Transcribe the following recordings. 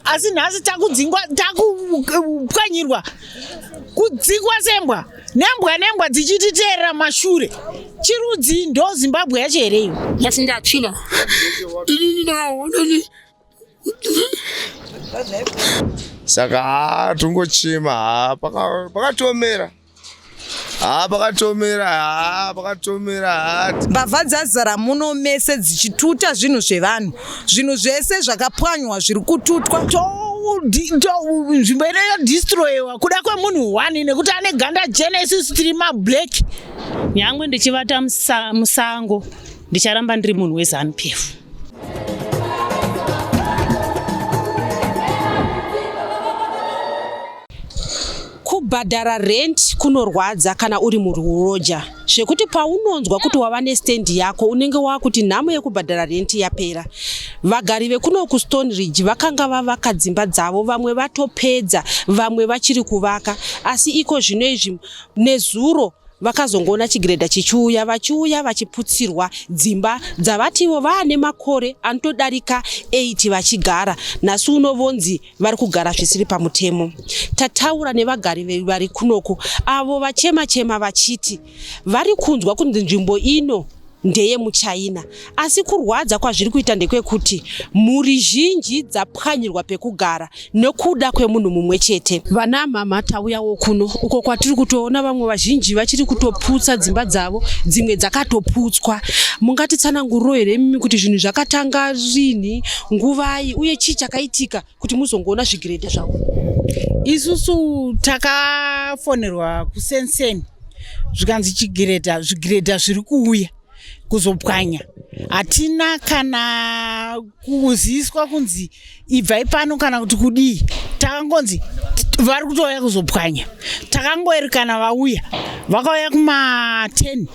Asi nhasi takudzingwa, takupwanyirwa, kudzingwa sembwa nembwa nembwa dzichititeerera mashure. Chirudzi ndo Zimbabwe yacho here iyo? Nhasi ndatsvina inini ndakaonani. Saka haa tongochema haa pakatomera haa pakatomera haa pakatomera haa. Mbavha dzazara muno mese dzichituta zvinhu zvevanhu, zvinhu zvese zvakapwanywa zviri kututwa. Nzvimbo ino yodistroyewa kuda kwemunhu one nekuti ane ganda jena, isusu tiri mablack. Nyangwe ndichivata musango ndicharamba ndiri munhu weZanu PF. Kubhadhara rent kunorwadza kana uri muroja zvekuti paunonzwa kuti wava nestendi yako unenge wakuti nhamo yekubhadhara rent yapera. Vagari vekuno kuStone Ridge vakanga vavaka dzimba dzavo, vamwe vatopedza, vamwe vachiri kuvaka, asi iko zvino izvi nezuro vakazongoona chigiredha chichiuya, vachiuya vachiputsirwa dzimba dzavativo vaane makore anotodarika 8 vachigara. Nhasi uno vonzi vari kugara zvisiri pamutemo. Tataura nevagari vari kunoku avo vachema chema vachiti vari kunzwa kunzi nzvimbo ino ndeye muChina, asi kurwadza kwazviri kuita ndekwekuti mhuri zhinji dzapwanyirwa pekugara nekuda kwemunhu mumwe chete. Vana mhamha tauyawo kuno uko kwatiri kutoona vamwe vazhinji vachiri kutoputsa dzimba dzavo, dzimwe dzakatoputswa. Mungatitsananguriro here imimi kuti zvinhu zvakatanga rinhi, nguvai uye chii chakaitika kuti muzongoona zvigiredha zvavo? Isusu takafonerwa kusenseni zvikanzi chigiredha, zvigiredha zviri kuuya kuzopwanya. Hatina kana kuziviswa kunzi ibvai pano kana kuti kudii, takangonzi vari kutouya kuzopwanya. Takangoerekana vauya, vakauya kuma 10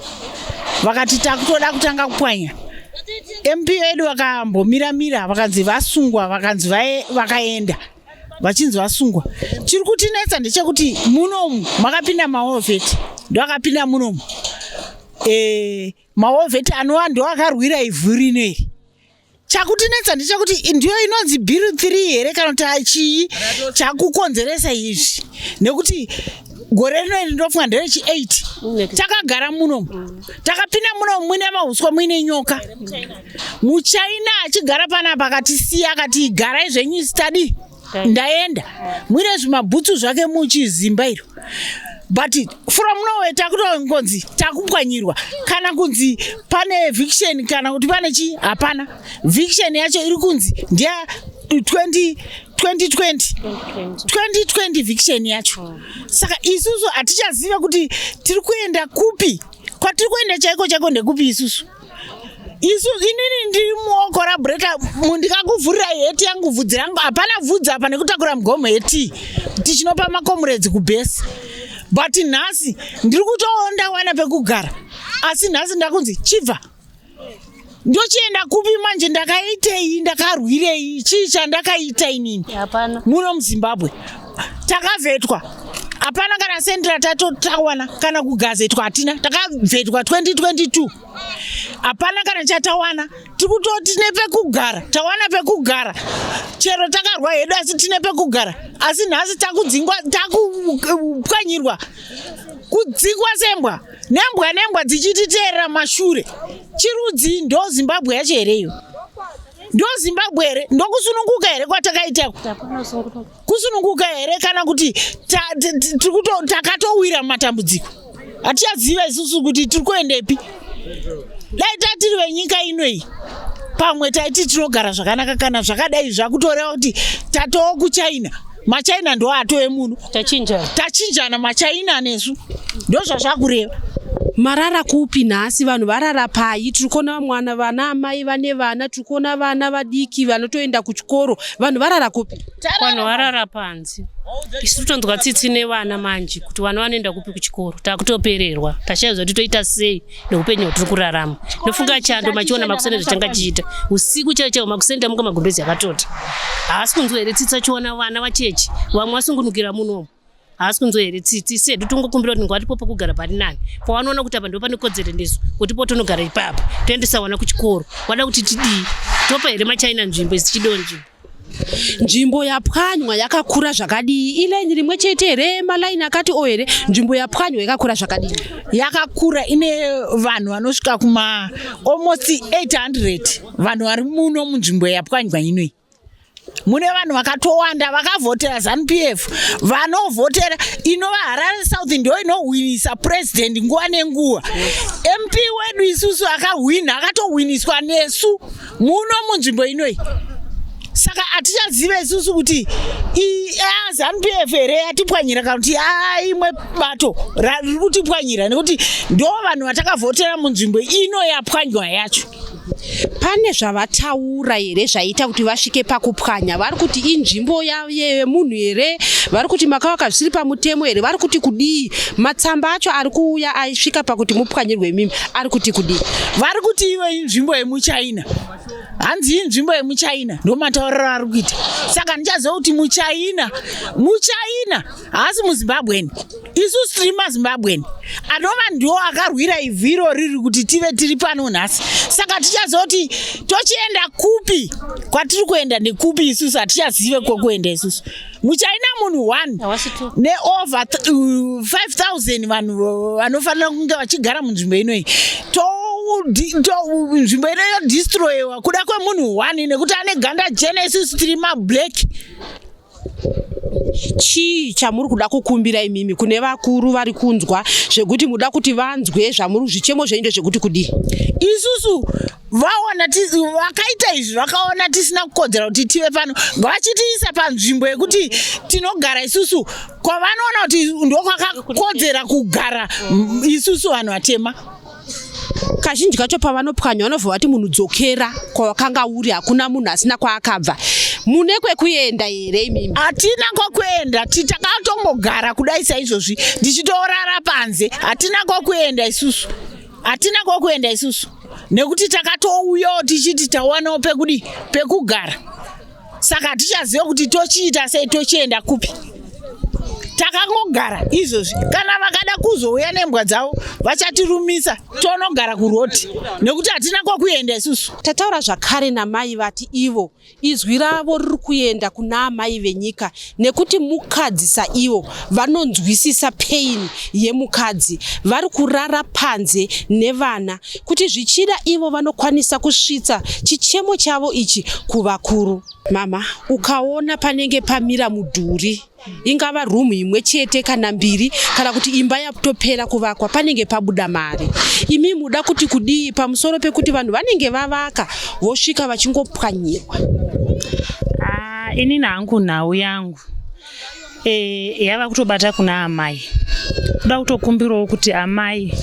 vakati takutoda kutanga kupwanya. MP vedu vakambomira-mira vakanzi vasungwa, vakanzi vakaenda vachinzi vasungwa. Chiri kutinetsa ndechekuti munomu makapinda maovheti, ndoakapinda munomu maovheti anova ndoakarwira ivhu rino iri. Chakutinetsa ndechekuti ndiyo inonzi bill 3 here kana kuti chii chakukonzeresa izvi, nekuti gore rino iri ndofunga nderechi 8 takagara munomu, takapinda munomu muine mahuswa muine nyoka. Muchaina achigara panapa akatisiya akati garai zvenyu isi tadii ndaenda muine zvimabhutsu zvake muchizimba iro, but from nowhere takutongonzi takupwanyirwa, kana kunzi pane eviction kana kuti pane chii, hapana. Eviction yacho iri kunzi ndiya 2020 2020 eviction yacho. Saka isusu hatichaziva kuti tiri kuenda kupi, kwatiri kuenda chaiko chaiko ndekupi isusu. Isu inini ndiri muokorabreta, ndikakuvhurira heti yangu bvudzi rangu hapana bvudzi apa nekutakura mugomo heti tichinopa makomuredzi kubhesi, but nhasi ndiri kutoonda wana pekugara, asi nhasi ndakunzi chibva. Ndochienda kupi manje? Ndakaitei? Ndakarwirei? Chii chandakaita inini muno muZimbabwe? Takavhetwa, hapana kana sendi ratatotawana, kana kugazetwa hatina. Takavhetwa 2022, hapana kana chatawana. Tiri kutoti tine pekugara, tawana pekugara, chero takarwa hedu, asi tine pekugara. Asi nhasi takudzingwa, takupwanyirwa, kudzingwa sembwa nembwa nembwa dzichititeerera mashure. Chirudzi ndo Zimbabwe yacho here iyo? Ndo Zimbabwe here? Ndokusununguka here kwatakaita? Kusununguka here kana kuti takatowira mumatambudziko? Hatichaziva isusu kuti tiri kuendepi. Dai tatiri venyika ino iyi pamwe taiti tinogara zvakanaka. Kana zvakadai zvakutoreva kuti tatoo kuChina, maChina ndo atove muno, tachinjana maChina nesu, ndo zvazvakureva. Marara kupi nhasi? Vanhu varara pai? Tiri kuona vamwana vana amai vane vana, tiri kuona vana vadiki vanotoenda kuchikoro. Vanhu varara kupi? Vanhu varara panze. Isu tonzwa tsitsi nevana manje kuti vana vanoenda kupi kuchikoro. Takutopererwa, tashaidzwa kuti toita sei neupenyu hwatiri kurarama. Ndofunga chando machiona makuseni zvichanga chiita usiku chaiwo chaiwo, makuseni tamuka magumbezi akatota. Haasi kunzwa here tsitsi achiona vana vacheche vamwe vasungunukira munomu? Haasi kunzwa here tsitsi? Sedu tongokumbira kuti ngwatipo pekugara pari nani, pawanoona kuti apa ndo pane kodzero nesu kuti po tonogara ipapa, toendesa vana kuchikoro. Vada kuti tidii? Topa here maChina nzvimbo isi tichidiwo nzvimbo? Nzvimbo yapwanywa yakakura zvakadii? Ilaini rimwe chete here, malaini akati o here? Nzvimbo yapwanywa yakakura zvakadii? Yakakura, ine vanhu vanosvika kuma almost 800 vanhu vari muno munzvimbo yapwanywa inoi. Mune vanhu vakatowanda vakavhotera ZANU PF, vanovhotera inova Harare South ndo inohwinisa president nguva nenguva. MP wedu isusu akahwina, akatohwiniswa nesu muno munzvimbo inoi. Saka hatichazive isusu kuti ZANU PF here yatipwanyira kana kuti imwe bato riri kutipwanyira, nekuti ndo vanhu vatakavhotera munzvimbo ino yapwanywa yacho. Pane zvavataura here zvaita kuti vasvike pakupwanya? Vari kuti inzvimbo yemunhu here? Vari kuti makavaka zvisiri pamutemo here? Vari kuti kudii? Matsamba acho ari kuuya aisvika pakuti mupwanyirwe imimi ari kuti kudii? Vari kuti iwe inzvimbo yemuchina, hanzi inzvimbo yemuchina, ndo matauriro ari kuita. Saka ndichaziva kuti muchina, muchina haasi muZimbabweni, isusu tiri maZimbabweni anova ndiwo akarwira ivhu iro riri kuti tive tiri pano nhasi. Saka tichaziva kuti tochienda kupi, kwatiri kuenda nekupi isusu hatichazive kwekuenda isusu. Muchina munhu 1 neover 5000 vanhu vanofanira kunge vachigara munzvimbo inoyi, nzvimbo ino yodestroyewa kuda kwemunhu 1 nekuti ane ganda jena, isusu tiri mablack. Chii chamuri kuda kukumbira imimi kune vakuru vari kunzwa, zvekuti muda kuti vanzwe zvamuri, zvichemo zvenyu ndezvekuti kudii? Isusu vaona vakaita izvi, vakaona tisina kukodzera kuti tive pano, ngavachitiisa panzvimbo yekuti tinogara isusu, kwavanoona kuti ndokwakakodzera kugara isusu vanhu vatema. Kazhinji kacho pavanopwanywa vanobva vati munhu dzokera kwawakanga uri. Hakuna munhu asina kwaakabva. Mune kwekuenda here imimi? Hatina kwekuenda, takatongogara kudai saizvozvi, ndichitorara panze. Hatina kwekuenda isusu, hatina kwekuenda isusu, nekuti takatouyawo tichiti tawanawo pekudi pekugara. Saka hatichaziva kuti tochiita sei, tochienda kupi. Takangogara izvozvi. Kana vakada kuzouya nembwa dzavo vachatirumisa, tonogara kuroti, nekuti hatina kwekuenda isusu. Tataura zvakare namai, vati ivo izwi ravo riri kuenda kuna amai venyika, nekuti mukadzi saivo vanonzwisisa pain yemukadzi vari kurara panze nevana, kuti zvichida ivo vanokwanisa kusvitsa chichemo chavo ichi kuvakuru. Mama, ukaona panenge pamira mudhuri, ingava rumu imwe chete kana mbiri, kana kuti imba yatopera kuvakwa, panenge pabuda mari. Imi muda kuti kudii pamusoro pekuti vanhu vanenge vavaka vosvika vachingopwanyirwa? Ah, inini hangu nhau yangu yava kutobata kuna amai. Kuda kutokumbirawo kuti amai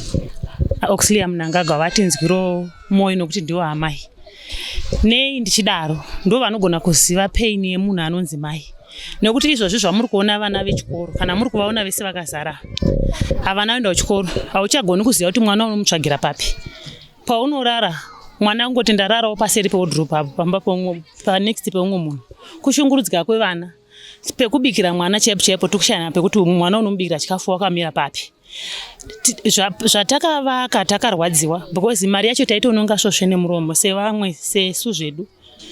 Auxilia Mnangagwa vatinzwirewo mwoyo, nokuti ndiwo amai. Nei ndichidaro? Ndo vanogona kuziva pain yemunhu anonzi mai, nekuti izvozvi zvamuri kuona vana vechikoro, kana muri kuvaona vese vakazara, havana kuenda kuchikoro. Hauchagoni kuziva kuti mwana unomutsvagira papi paunorara. Mwana kungoti ndararawo paseri pewardrobe apo pamba panext peumwe munhu. Kushungurudzika kwevana, pekubikira mwana chaipo chaipo tikushayana, pekuti mwana unomubikira chikafu wakamira papi. Zvatakavaka takarwadziwa, because mari yacho taitononga svosve nemuromo sevamwe, sesu zvedu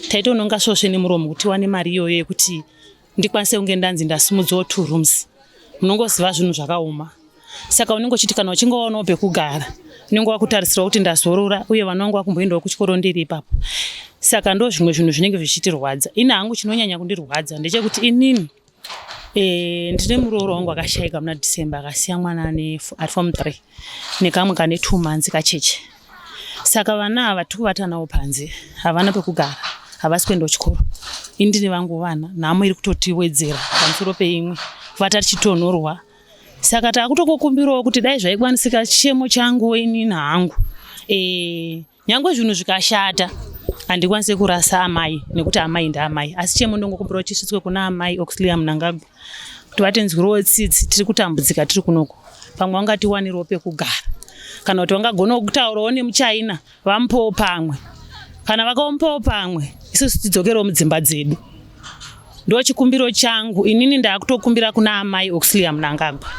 taitononga svosve nemuromo kuti tiwane mari iyoyo yekuti ndikwanise kunge ndanzi ndasimudzwawo two rooms. Munongoziva zvinhu zvakaoma, saka unenge uchiti kana uchinge waonawo pekugara, unenge wakutarisirwa kuti ndazorora, uye vana vangu vakumboendawo kuchikoro ndiri ipapo. Saka ndo zvimwe zvinhu zvinenge zvichitirwadza. Ini hangu chinonyanya kundirwadza ndechekuti inini ndine murooro wangu akashayika muna December, akasiya mwana ane ari form 3 nekamwe kane 2 months kacheche. Saka vana ava tiri kuvata navo panze, havana pekugara, havasi kuenda kuchikoro. Ini ndine vangu vana, nhamo iri kutotiwedzera pamusoro peimwe, kuvata tichitonhorwa. Saka takutokukumbirawo kuti dai zvaikwanisika, chichemo changu inini hangu, nyangwe zvinhu zvikashata, handikwanisi kurasa amai, nekuti amai ndaamai. Asi chemo ndongokumbirawo chisvitswe kuna amai Auxilia Mnangagwa kuti vatinzwirewo tsitsi. Tiri kutambudzika tiri kunoku. Pamwe vangatiwanirawo pekugara, kana kuti vangagona kutaurawo nemuchina vamupowo pamwe. Kana vakamupawo pamwe, isusu tidzokerewo mudzimba dzedu. Ndo chikumbiro changu inini, ndakutokumbira kuna amai Auxilia Mnangagwa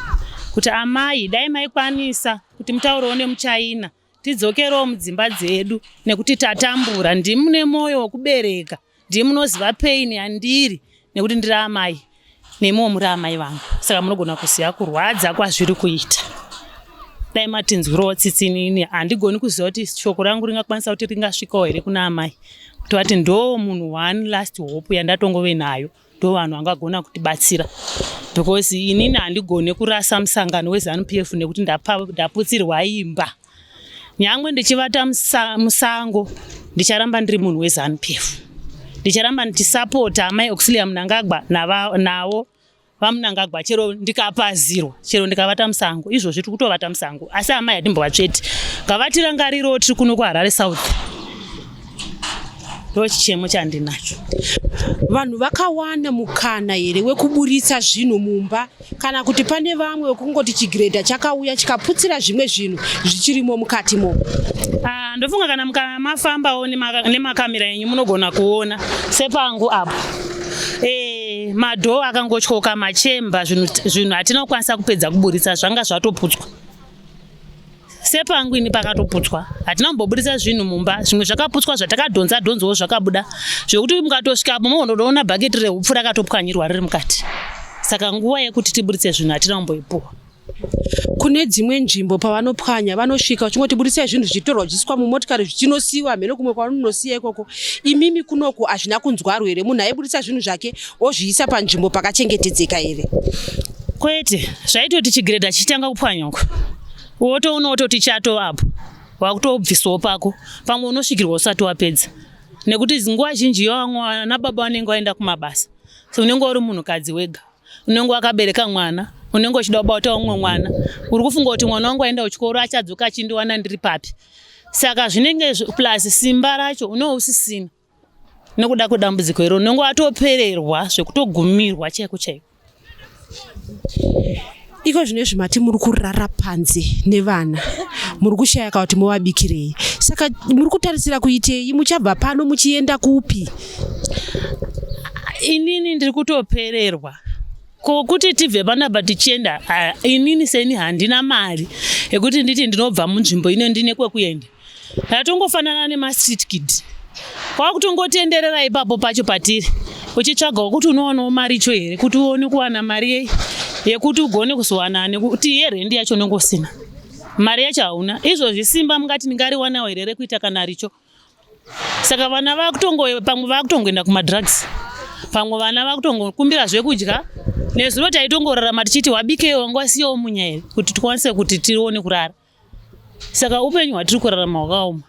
kuti amai, dai maikwanisa kuti mutaurewo nemuchina, tidzokerewo mudzimba dzedu, nekuti tatambura. Ndimune mwoyo wekubereka. Ndiye munoziva pain yandiri nekuti ndiri amai nemiwo muri amai vangu, saka munogona kuziva kurwadza kwazviri kuita. Dai matinzwirawo tsitsi. Inini handigoni kuziva kuti shoko rangu ringakwanisa kuti ringasvikawo here kuna amai, kuti vati ndo munhu one last hope yandatongove nayo, ndo vanhu vangagona kutibatsira, because inini handigoni kurasa musangano weZANU PF nekuti ndaputsirwa imba. Nyangwe ndichivata musango, ndicharamba ndiri munhu weZANU PF, ndicharamba ndichisapota amai Auxilia Mnangagwa navo vaMnangagwa, chero ndikapazirwa, chero ndikavata musango. Izvozvi tiri kutovata musango, asi amai hatimbovatsveti. Ngavatirangarirawo, tiri kuno kuHarare South. Ndo chichemo chandinacho. Vanhu vakawana mukana here wekuburitsa zvinhu mumba, kana kuti pane vamwe vekungoti chigiredha chakauya chikaputsira zvimwe zvinhu zvichirimo mukati mo? Ah, ndofunga kana mafambawo nemakamera enyu munogona kuona sepangu apo madoor akangotyoka, machemba, zvinhu hatina kukwanisa kupedza kuburitsa, zvanga zvatoputswa. Sepangu ini pakatoputswa, hatina kumboburitsa zvinhu mumba. Zvimwe zvakaputswa, zvatakadhonza dhonzawo zvakabuda, zvekuti mukatosvika apo monotoona bhaketi reupfu rakatopwanyirwa riri mukati. Saka nguva yekuti tiburitse zvinhu hatina kumboipuwa. Kune dzimwe nzvimbo pavanopwanya vanosvika vachingoti budisai zvinhu, zvichitorwa zvichiiswa mumotikari, zvichinosiyiwa mheno kumwe kwavanonosiya ikoko. Imimi kunoku hazvina kunzwaro here? Munhu aibudisa zvinhu zvake ozviisa panzvimbo pakachengetedzeka here? Kwete, zvaitoti chigiredha chichitanga kupwanya uko, wotoona wototi chato apo, wakutobvisawo pako. Pamwe unosvikirwa usati wapedza, nekuti nguva zhinji vamwe vana baba vanenge vaenda kumabasa, so unenge uri munhukadzi wega, unenge wakabereka mwana, unenge uchida kubata umwe mwana, uri kufunga kuti mwana wangu aenda kuchikoro achadzoka achindiwana ndiri papi? Saka zvinenge plus simba racho unenge usisina nekuda kwedambudziko iro, unenge watopererwa zvekutogumirwa chaiko chaiko. Iko zvino izvi mati muri kurara panze nevana, muri kushaya kana kuti movabikirei. Saka muri kutarisira kuitei? Muchabva pano muchienda kupi? Inini ndiri kutopererwa kokuti tibve panapa tichienda. Inini seni handina mari yekuti nditi ndinobva munzvimbo ino ndine kwekuenda. Ndatongofanana nemastreet kid, kwakutongotenderera ipapo pacho patiri, uchitsvagawo kuti unowanawo mari icho here, kuti uone kuwana mari yei yekuti ugone kuzowana, nekuti yerendi yacho unenge usina mari yacho, hauna. Izvozvi simba mungati ndingariwanawo here rekuita kana richo? Saka vana vakutongo, pamwe vakutongoenda kumadrugs, pamwe vana vakutongokumbira zvekudya. Nezuro taitongorarama tichiti wabikewo, wanga wasiyawo munya here, kuti tikwanise kuti tione kurara. Saka upenyu hwatiri kurarama hwakaoma.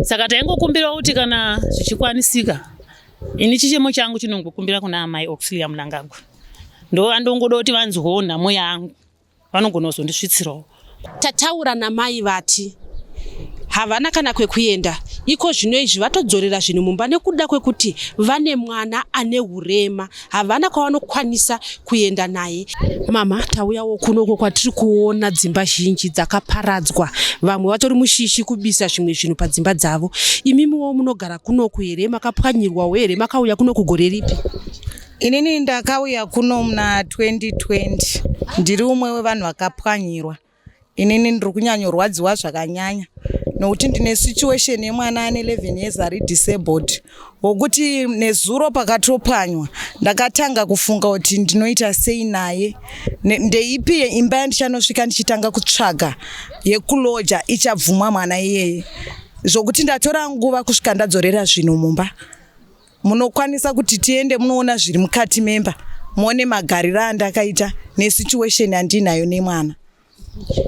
Saka taingokumbira kuti kana zvichikwanisika, ini chichemo changu chinongokumbira kuna amai Auxilia Mnangagwa, ndo vandongoda kuti vanzwewo nhamo yangu, vanogona kuzondisvitsirawo. Tataura namai, vati havana kana kwekuenda iko zvino izvi. Vatodzorera zvinhu mumba nekuda kwekuti vane mwana ane urema, havana kwavanokwanisa kuenda naye. Mama, tauyawo kunoko kwatiri kuona dzimba zhinji dzakaparadzwa, vamwe vatori mushishi kubisa zvimwe zvinhu padzimba dzavo. Imimiwo munogara kunoku here? Makapwanyirwawo here? Makauya kunoku gore ripi? Inini ndakauya kuno muna 2020. Ndiri umwe wevanhu vakapwanyirwa. Inini ndiri kunyanyorwadziwa zvakanyanya nokuti ndine situation yemwana ane 11 years ari disabled, wokuti nezuro pakatopwanywa ndakatanga kufunga kuti ndinoita sei naye. Ndeipi imba yandichanosvika ndichitanga kutsvaga yekuloja ichabvumwa mwana iyeye, zvokuti ndatora nguva kusvika ndadzorera zvinhu mumba. Munokwanisa kuti tiende munoona zviri mukati memba, muone magariro andakaita nesituation yandinayo nemwana.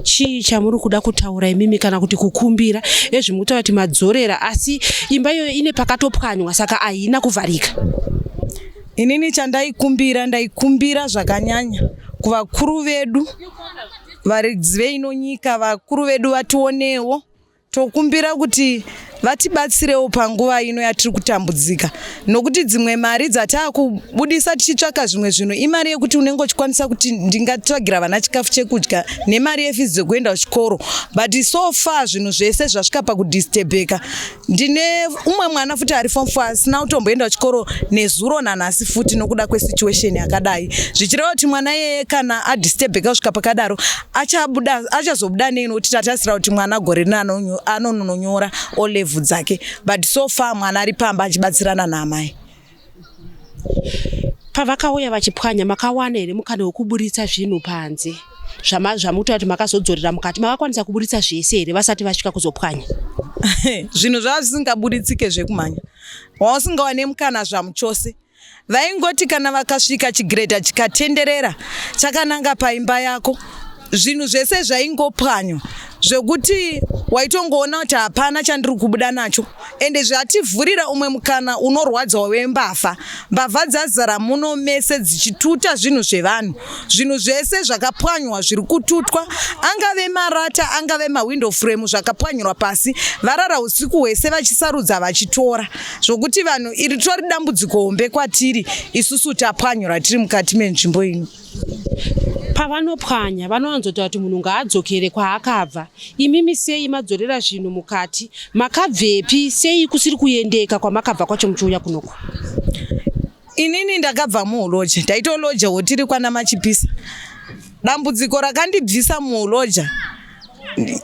Chii chamuri kuda kutaura imimi kana kuti kukumbira ezvi? Mukutaura kuti madzorera, asi imba iyoyo ine pakatopwanywa, saka haina kuvharika. Inini chandaikumbira, ndaikumbira zvakanyanya kuvakuru vedu, varidzi veino nyika, vakuru vedu vationewo. Tokumbira kuti vatibatsirewo panguva ino yatiri kutambudzika, nokuti dzimwe mari dzataakubudisa tichitsvaka zvimwe zvinhu imari yekuti unenge uchikwanisa kuti ndingatsvagira vana chikafu chekudya nemari yefizi dzekuenda kuchikoro, but so far zvinhu zvese zvasvika pakudisturbeka. Ndine umwe mwana futi ari form 4 asina kutomboenda kuchikoro nezuro nanhasi futi nokuda kwesituation yakadai, zvichireva kuti mwana iyeye kana adisturbeka kusvika pakadaro achabuda, achazobuda nei? Nokuti tatasira kuti mwana gore rino anononyora O level. leave dzake, but so far mwana ari pamba achibatsirana naamai. Pavakauya vachipwanya, makawana here mukana wekuburitsa zvinhu panze zvamutaura kuti makazodzorera mukati? Makakwanisa kuburitsa zvese here vasati vasvika kuzopwanya? Zvinhu zvava zvisingaburitsike zvekumhanya, wausingawane mukana zvamuchose. Vaingoti kana vakasvika, chigiredha chikatenderera chakananga paimba yako, zvinhu zvese zvaingopwanywa zvekuti waitongoona kuti hapana chandiri kubuda nacho. Ende zvativhurira umwe mukana unorwadza wembavha. Mbavha dzazara muno mese dzichituta zvinhu zvevanhu. Zvinhu zvese zvakapwanywa zviri kututwa, angave marata, angave mawindow frame, zvakapwanyirwa pasi. Varara usiku hwese vachisarudza, vachitora, zvokuti vanhu, iri tori dambudziko hombe kwatiri isusu tapwanyura tiri mukati menzvimbo ino. Pavanopwanya vanowanzotaura kuti munhu ngaadzokere kwaakabva. Imimi sei madzorera zvinhu mukati? Makabvepi? Sei kusiri kuendeka kwamakabva kwacho muchiuya kunoko? Inini ndakabva muhuloja, ndaitolojawo tiri kwana Machipisa. Dambudziko rakandibvisa muhuloja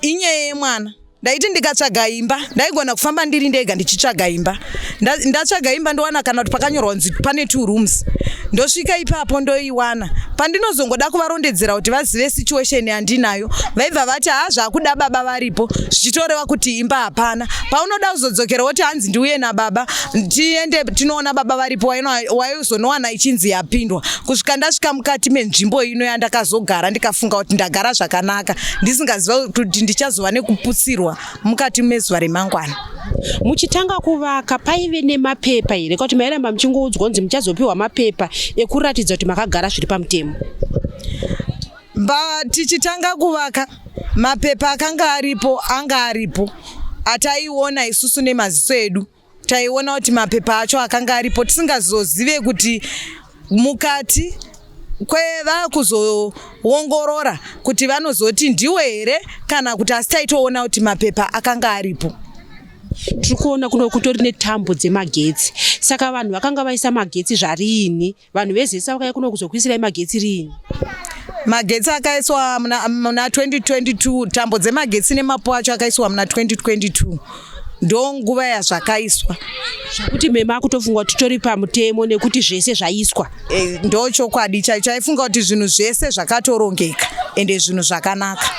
inyaya yemwana. Ndaiti ndikatsvaga imba, ndaigona kufamba ndiri ndega ndichitsvaga imba. Ndatsvaga imba, ndowana kana kuti pakanyorwa kunzi pane two rooms, ndosvika ipapo ndoiwana. Pandinozongoda kuvarondedzera kuti vazive situation yandinayo, vaibva vati, "Ha, zvakuda baba varipo," zvichitoreva kuti imba hapana. Paunoda kuzodzokera woti hanzi ndiuye nababa, tiende tinoona baba varipo, waizonowana ichinzi yapindwa. Kusvika ndasvika mukati menzvimbo ino yandakazogara, ndikafunga kuti ndagara zvakanaka, ndisingaziva kuti ndichazova nekuputsirwa mukati mezuva remangwana. Muchitanga kuvaka paive nemapepa here, kuti mairamba muchingoudzwa kunzi muchazopiwa mapepa ekuratidza kuti makagara zviri pamutemo? Ba tichitanga kuvaka, mapepa akanga aripo, anga aripo ataiona isusu nemaziso edu. Taiona kuti mapepa acho akanga aripo, tisingazozive kuti mukati kwevakuzoongorora kuti vanozoti ndiwe here kana kuti, asi taitoona kuti mapepa akanga aripo. Tiri kuona kuno kutori netambo dzemagetsi. Saka vanhu vakanga vaisa magetsi zvariini? Vanhu veZESA vakauya kuno kuzokuisirai magetsi riini? Magetsi akaiswa muna 2022. Tambo dzemagetsi nemapo acho akaiswa muna 2022, ndo nguva yazvakaiswa. Zvekuti mema akutofunga kuti tori pamutemo nekuti zvese zvaiswa. E, ndo chokwadi chaicho. Aifunga kuti zvinhu zvese zvakatorongeka ende zvinhu zvakanaka.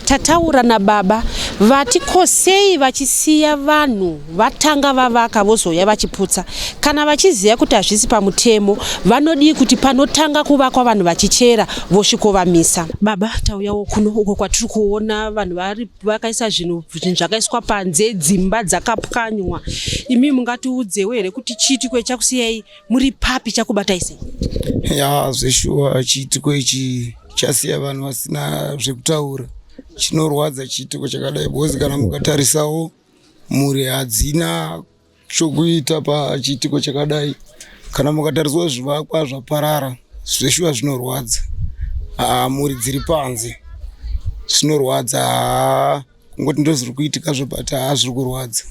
Tataura nababa vati kosei vachisiya vanhu vatanga vavaka vozouya vachiputsa kana vachiziva kuti hazvisi pamutemo? Vanodii kuti panotanga kuvakwa vanhu vachichera vosvikovamisa? Baba, tauyawo kuno uko kwatiri kuona vanhu vari vakaisa zvinhu, zvinhu zvakaiswa panze, dzimba dzakapwanywa. Imi mungatiudzewo here kuti chiitiko chakusiyai muri papi, chakubatai sei? Ya, zveshuwa, chiitiko ichi chasiya vanhu vasina zvekutaura. Chinorwadza chiitiko chakadai, because kana mukatarisawo mhuri hadzina chokuita pachiitiko chakadai. Kana mukatariswa zvivakwa zvaparara, zveshuwa zvinorwadza. Mhuri dziri panze, zvinorwadza. Haa, kungoti ndozviri kuitika zvo, but haa, zviri kurwadza.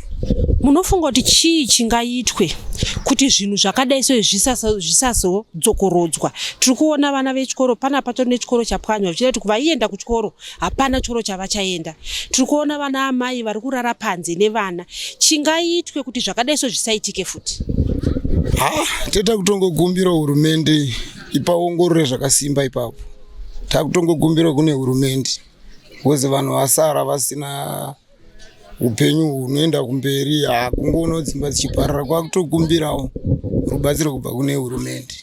Munofunga kuti chii chingaitwe kuti zvinhu zvakadai so zvisazodzokorodzwa? Tiri kuona vana vechikoro pana, patori nechikoro chapwanywa, zvichida kuti vaienda kuchikoro hapana chikoro chavachaenda. Tiri kuona vana amai vari kurara panze nevana. Chingaitwe kuti zvakadai so zvisaitike futi? Ha, toita kutongokumbira hurumende ipaongorore zvakasimba ipapo. Takutongokumbira kune hurumende, because vanhu vasara vasina upenyu hunoenda kumberi. Hakungoonawo dzimba dzichiparara, kwakutokumbirawo rubatsiro kubva kune hurumende.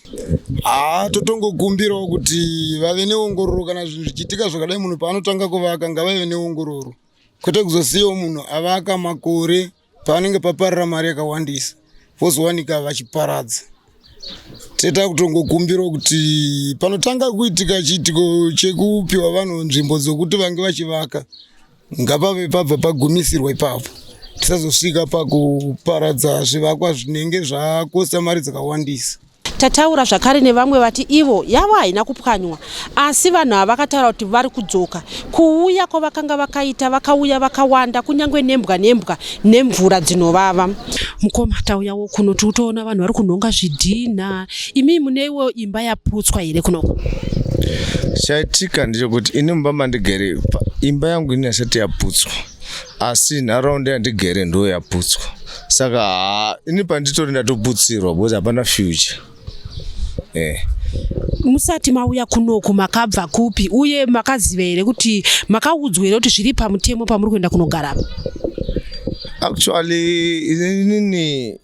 Ha, totongokumbirawo kuti vave neongororo. Kana zvinhu zvichiitika zvakadai, munhu paanotanga kuvaka ngavave neongororo, kwete kuzosiyawo munhu avaka makore paanenge paparira mari yakawandisa, vozowanika vachiparadza. Teta kutongokumbirawo kuti panotanga kuitika chiitiko chekupiwa vanhu nzvimbo dzokuti vange vachivaka, ngapave pabva pagumisirwa ipapo, tisazosvika pakuparadza zvivakwa zvinenge zvakosta mari dzakawandisa. Tataura zvakare nevamwe vati ivo yavo haina kupwanywa, asi vanhu ava vakataura kuti vari kudzoka. Kuuya kwavakanga vakaita, vakauya vakawanda, kunyange nembwa nembwa nemvura dzinovava. Mukoma, tauyawo kuno, tiri kutoona vanhu vari kunhonga zvidhinha. Imi muneiwo imba yaputswa here kunoko? Chaitika ndechekuti ini mumba mandigere, imba yangu ini asati yaputswa. Asi nharaunda yandigere ndo yaputswa. Saka haa, ini panditori ndatoputsirwa because hapana future. Musati mauya kunoku makabva kupi, uye makaziva here kuti makaudzwa here kuti zviri pamutemo pamuri kuenda kunogara apa? Actually, inini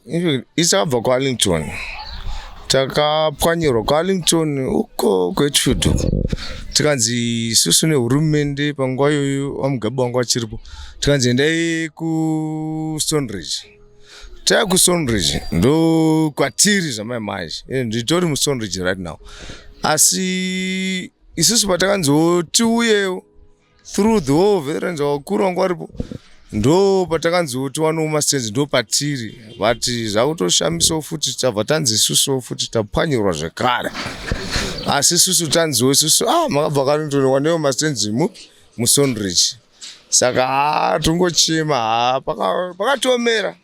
isakabva kuArlington. Takapwanyirwa kuArlington uko kuHatfield uko. Tikanzi isusu nehurumende panguva iyoyo vaMugabe vanga vachiripo, tikanzi endai kuStone Ridge. Taya kuStone Ridge ndo kwatiri zvamai manje. Nditori muStone Ridge right now. Asi isusu patakanziwo tiuyewo through the war veterans vakuru vanga varipo, ndo patakanziwo tiwanewo mastands, ndo patiri. But zvakutoshamisawo futi, tabva tanzi isusuwo futi tapwanyirwa zvekare. Asi isusu tanziwo isusu, ah, makabva kaNtoni, wanewo mastands muStone Ridge. Saka haa, tongochema. Haa, pakatomera,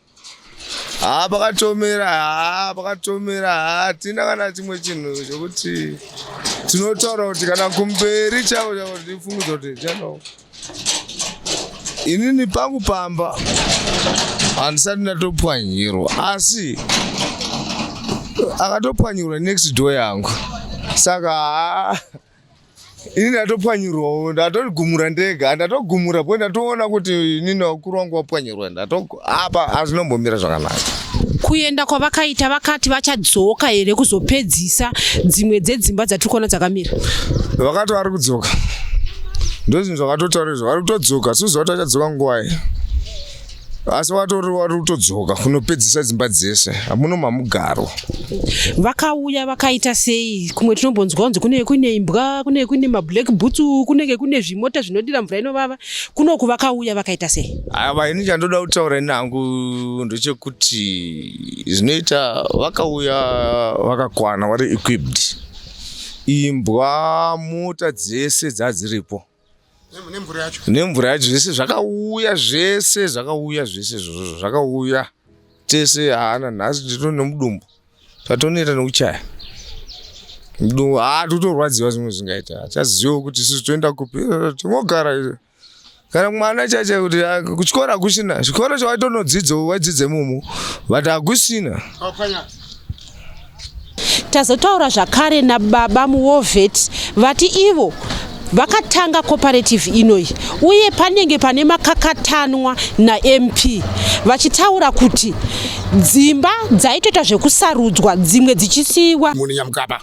haa, pakatomera, haa, pakatomera. Haa, hatina kana chimwe chinhu chokuti tinotaura kuti kana kumberi chavo chavo ndifungudza kuti chano. Inini pangu pamba handisati ndatopwanyirwa, asi akatopwanyirwa next door yangu. Saka haa, ini ndatopwanyirwawo, ndatorigumura ndega, ndatogumura po ndatoona kuti inini vakuru vangu vapwanyirwa. Apa hazvinombomira zvakanaka. Kuenda kwavakaita, vakati vachadzoka here kuzopedzisa dzimwe dzedzimba dzatiri kuona dzakamira? Vakati vari kudzoka, ndo zvinhu zvakatotaura izvo. Vari kutodzoka, siziva kuti vachadzoka nguvai, asi vatori vari kutodzoka kunopedzisa dzimba dzese. Hamuno mamugaro. Vakauya vakaita sei? Kumwe tinombonzwa kunzi kunenge kuine imbwa, kunenge kuine mablack boots, kunenge kune zvimota zvinodira mvura inovava. Kunoku vakauya vakaita sei? Ava, ini chandoda kutaura ini hangu ndechekuti zvinoita vakauya vakakwana, vari equipped, imbwa, mota dzese dzadziripo. Nemvura yacho. Nemvura yacho, zvese zvakauya, zvese zvakauya, zvese izvozvo zvakauya tese. Haana, nhasi ndito nemudumbu, tatoneta nekuchaya mudumbu. Haa, totorwadziwa. Zvimwe zvingaita hachaziviwo kuti isusu toenda kupi. Tingogara kana mwana chache kuti, ah, kuchikoro hakusina chikoro chawaitonodzidza, waidzidza imomo, but hakusina. Tazotaura zvakare nababa muwar vet, vati ivo vakatanga cooperative inoyi, uye panenge pane makakatanwa naMP vachitaura kuti dzimba dzaitoita zvekusarudzwa, dzimwe dzichisiyiwa. Mune Nyamukapa,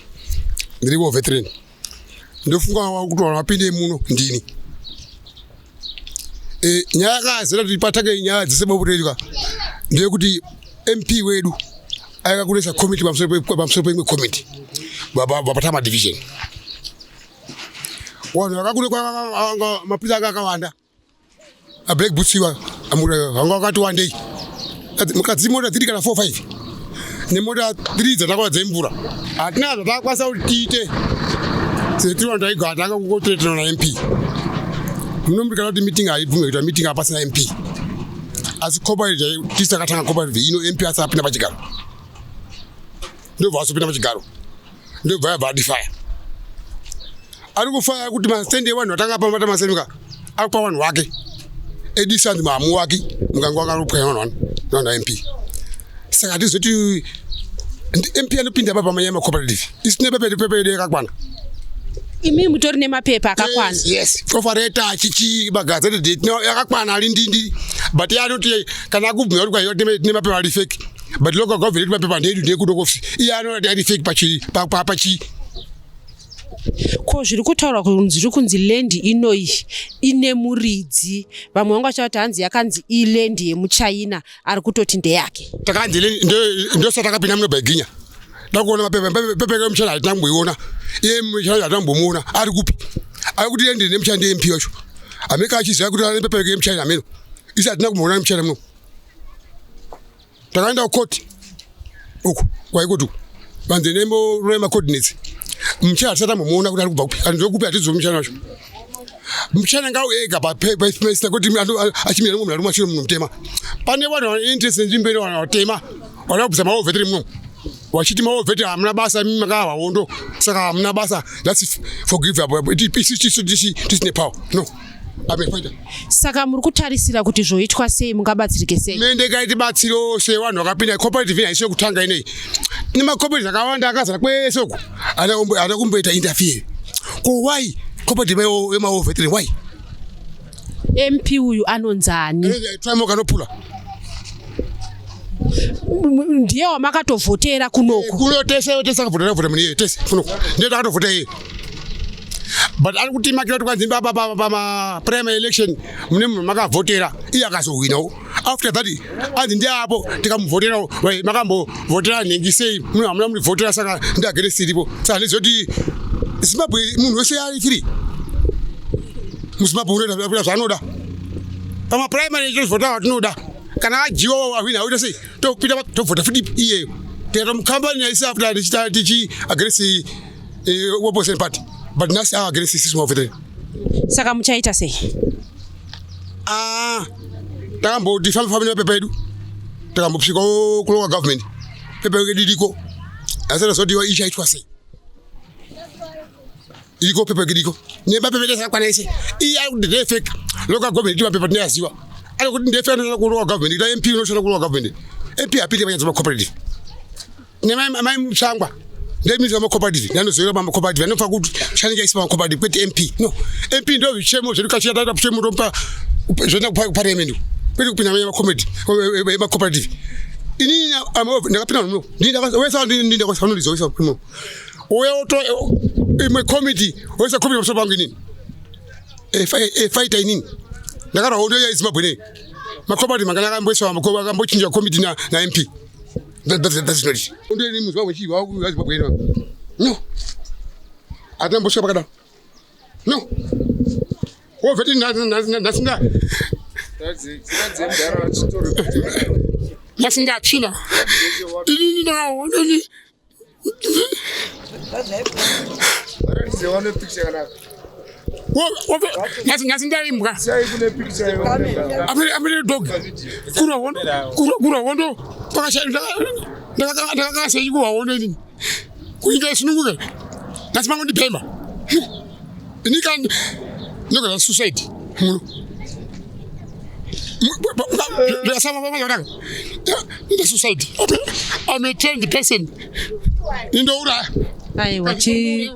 ndiri war veteran. Ndofunga kuti vanhu vapinde muno ndini. Nyaya yakazera kuti patange nyaya dzese ndeyekuti MP wedu akakuresa committee pamusoro peimwe committee vapata madivision. Vanhu vakakure mapurisa anga akawanda, ablack boots iwa vanga vakati wandei. Mukadzi mota dziri kana 4 5 nemota 3 dzatakauya dzemvura. Hatina zvatakwanisa kuti tiite setiri vanhu taigara tanga kungotoeterana naMP. Munomurikana kuti meeting haibvumwe kuita meeting apasina MP, asi cooperative tisi takatanga cooperative ino MP asati apinda pachigaro. Ndobva azopinda pachigaro, ndobva yabva adifaya, ari kufaya kuti mastendi evanhu vatanga pamata masenduka akupa vanhu vake edisanzi mahamu wake mukange wakaropwanya vanhu vano nevanhu vaMP. Saka hatizoti MP anopinda pa pamanyaya macooperative isine pepe yedu yakakwana. Imi mutori nemapepa akakwana? Yes, offer letter, chichi magazeti date yakakwana, ari ndindi. But anoti kana akubvunza kuti kwaiwa tine mapepa ari fake, but local government mapepa ndeedu, ndekudokofi. Iye anoti ari fake pachi pachi. Ko zviri kutaurwa kunzi zviri kunzi land inoyi ine muridzi, vamwe vanga vachati hanzi yakanzi iland yemuchina, ari kutoti ndeyake? Takanzi ndosaka takapinda muno baiginya dakuona mapepa. Pepa yemuchina hatina kumboiona. Iye muchina hatina kumbomuona, ari kupi? Ari kuti ende nemuchina ndiMP wacho ameka achiziva kuti ane pepa yemuchina ameno. Isi hatina kumboona muchina muno. Takaenda kukoti uku kwaikuti vanzi nemorema coordinates. Muchina hatisati tambomuona kuti ari kubva kupi, andokupi, hatizivi muchina wacho. Muchina ngauye ega papaisina kuti achimira munhu ari mumashure, munhu mutema. Pane vanhu vane interest nenzvimbo ino, vanhu vatema vada kubvisa mawar veteran muno, vachiti mawar veteran hamuna basa, imi makahwa hondo saka hamuna basa. That's forgive, isu tisine power no. Amefaita. Saka muri kutarisira kuti zvoitwa sei, mungabatsirike sei? Hurumende ikaitibatsirawo sevanhu vakapinda cooperative haisi yekutanga ineyi. Tine macooperative akawanda akazara kwese uku ana kumboita interfere. Ko why cooperative yemawar veteran why? MP uyu anonzani? Trimo kanopula. Ndiye wamakatovhotera kunoku? Kuno tese tese akavhotera vhota mune tese kunoku. Ndiye takatovhota iye. But ari kutimakira kuti kwanzi pa pa primary election mune munhu makavhotera iye akazohwinawo. After that anzi ndiapo tikamuvhoterawo makambovhotera nhingi sei munhu hamuna murivhotera saka ndiagere siripo. Saka ndizoti Zimbabwe munhu wese ari free. MuZimbabwe unoita zvaanoda. Pama primary tovhota watinoda. Kana adyiwa ahwina aoita sei topinda tovhota futi iyeyo. Tikaita mukambani yaisi after tichita tichi against opposition party. But nhasi ava against isusu mavhotera. Saka muchaita sei? Ah, takamboti fambe fambe nemapepa edu. Takambosvikawo kulocal government. Pepa yedu iriko. Asi tasoti ichaitwa sei? Iriko pepa yedu iriko. Nemapepa edu akakwana ese. Iye ari kuti ndeye fake. Local government iti mapepa tinoyaziwa. Ari kuti ndeye fake anoshanda kulocal government. Ita MP unoshanda kulocal government. MP hapinde panyaya dzemacooperative. Nemai Mutsvangwa ndiye minister wemacooperative. Ndanozoera pamacooperative. Anofanira kuti shandika isi pamacooperative kwete MP. No. MP ndo zvichemo zvedu kachiya taita chemo tomupa zvoenda kuparliament. Kwete kupinda yemacooperative. Inini ndakapinda muno. Wese ndini ndakasanondiza wese muno. Uya oto imwe committee wese committee pamusoro pangu inini. Fighter inini. Ndakarwa hondo yeZimbabwe nei. Macooperative mangana akamboiswa akambochinjwa committee na MP. That's not it. Hondo ini muZimbabwe chii wa Zimbabwe ino. No. Atambosvika pakadaro. No. Wovheti nasinga. Nasinga tsvina. Inini ndakaona ni. Nhasi ndaimbwa. Amire dog. Kurwa hondo. Kurwa hondo. Ndakakasei kurwa hondo inini. Kuinga isununguke. Nhasi mangondipemba. Ini kan ndinoita suicide muno. Ndinoita suicide. I'm a trained person. Indouraya. Aiwa chi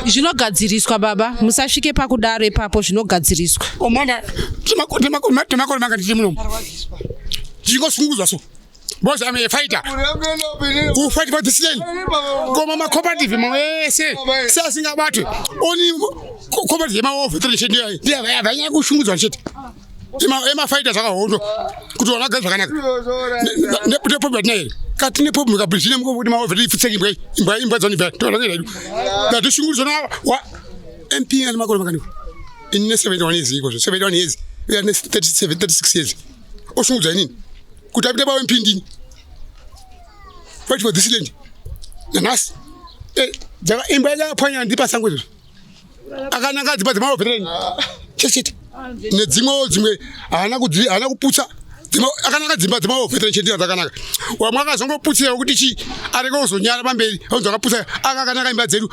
zvinogadziriswa baba, musasvike pakudaro ipapo, zvinogadziriswa. Omwana timakore manga tiri muno. Tichingosungudzwa so. Because I'm a fighter. Who fight for this land. Koma ma cooperative ese seasingabatwe. Oni cooperative yema veteran ndiyo ndiyo vanyanya kushungudzwa chete. Ema fighter zvakahondo kuti vanagara zvakanaka. Ne problem tinayo. Kati ne problem kabridge ne kuti ma veteran futseki imbwa imbwa imbwa dzanibva toona hedu. Ndatishungudzwa na wa MP ani makore makani. Ini ne 71 years iko 71 years. Uya ne 37 36 years. Oshungudzwa inini. Kuti apite bawe MP ndini. Fight for this land. Nanhasi. Imba yakapwanya ndi pasango izvozvo. Akananga dzimba dzemawo veteran. Chete. Nedzimwewo dzimwe haana kudzi haana kuputsa. Akanaka dzimba dzemawo veteran chete dzakanaka. Wamwe akazongoputsira kuti chi arege kuzonyara pamberi. Anzi akaputsa akakanaka imba dzedu.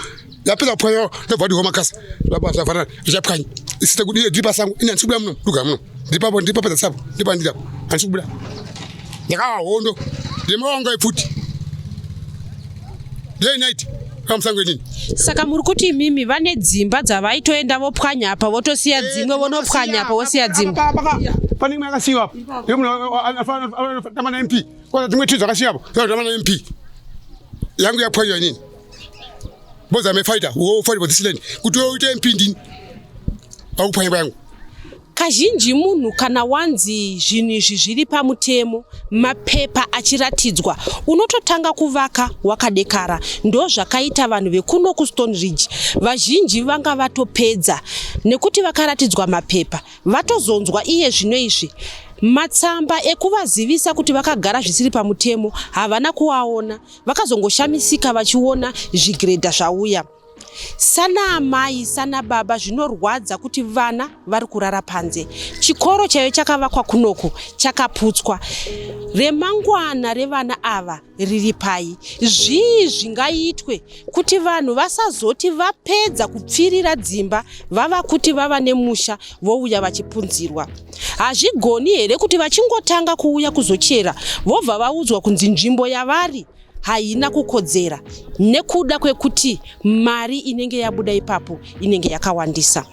Yapedza kupwanya ndobva ndiho makasa. Zvabva zvafanana zvichapwanya. Isite kuti ndiri pasango ini handisi kubuda muno ndoga muno. Ndipapo ndipapedza tsapo ndipandira. Handisi kubuda. Ndakawa hondo. Ndemaonga ipfuti. Day night. Kamusango inini. Saka muri kuti imimi vane dzimba dzavaitoenda vopwanya apa votosiya dzimwe vonopwanya apa vosiya dzimwe. Pane imwe yakasiyiwa apa. Yemunhu anotamba na MP. Kwanza dzimwe two dzakasiyiwa apo. Dzanotamba na MP. Yangu yapwanywa inini. Because I'm a fighter. Who fight for this land. Kuti uite MP ndini. Akupwanya imba yangu. Kazhinji munhu kana wanzi zvinhu izvi zviri pamutemo, mapepa achiratidzwa, unototanga kuvaka wakadekara. Ndo zvakaita vanhu vekuno kuStone Ridge. Vazhinji vanga vatopedza nekuti vakaratidzwa mapepa. Vatozonzwa iye zvino izvi matsamba ekuvazivisa kuti vakagara zvisiri pamutemo havana kuaona. Vakazongoshamisika vachiona zvigredha zvauya. Sana amai sana baba, zvinorwadza kuti vana vari kurara panze. Chikoro chaiyo chakavakwa kunoku chakaputswa. Remangwana revana ava riri pai? Zvii zvingaitwe kuti vanhu vasazoti vapedza kupfirira dzimba vava kuti vava nemusha vouya vachipunzirwa? Hazvigoni here kuti vachingotanga kuuya kuzochera vobva vaudzwa kunzi nzvimbo yavari haina kukodzera nekuda kwekuti mari inenge yabuda ipapo inenge yakawandisa?